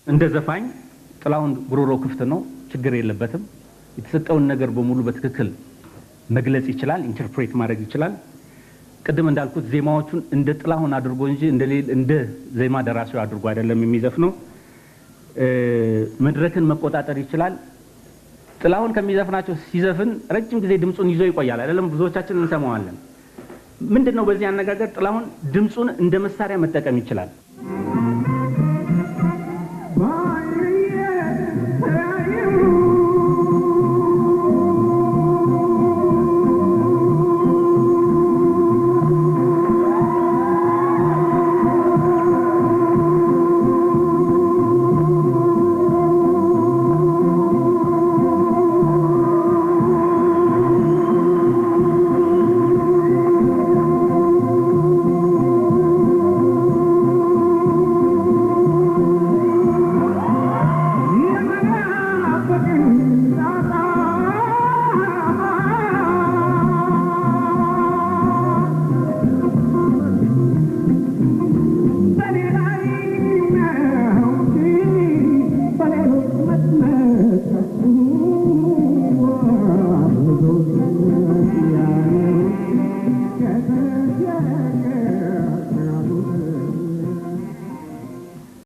እንደ ዘፋኝ ጥላሁን ጉሮሮ ክፍት ነው፣ ችግር የለበትም። የተሰጠውን ነገር በሙሉ በትክክል መግለጽ ይችላል፣ interpret ማድረግ ይችላል። ቅድም እንዳልኩት ዜማዎቹን እንደ ጥላሁን አድርጎ እንጂ እንደ ዜማ ደራሲው አድርጎ አይደለም የሚዘፍነው። መድረክን መቆጣጠር ይችላል። ጥላሁን ከሚዘፍናቸው ሲዘፍን ረጅም ጊዜ ድምፁን ይዞ ይቆያል አይደለም? ብዙዎቻችን እንሰማዋለን። ምንድን ነው በዚህ አነጋገር ጥላሁን ድምፁን እንደ መሳሪያ መጠቀም ይችላል።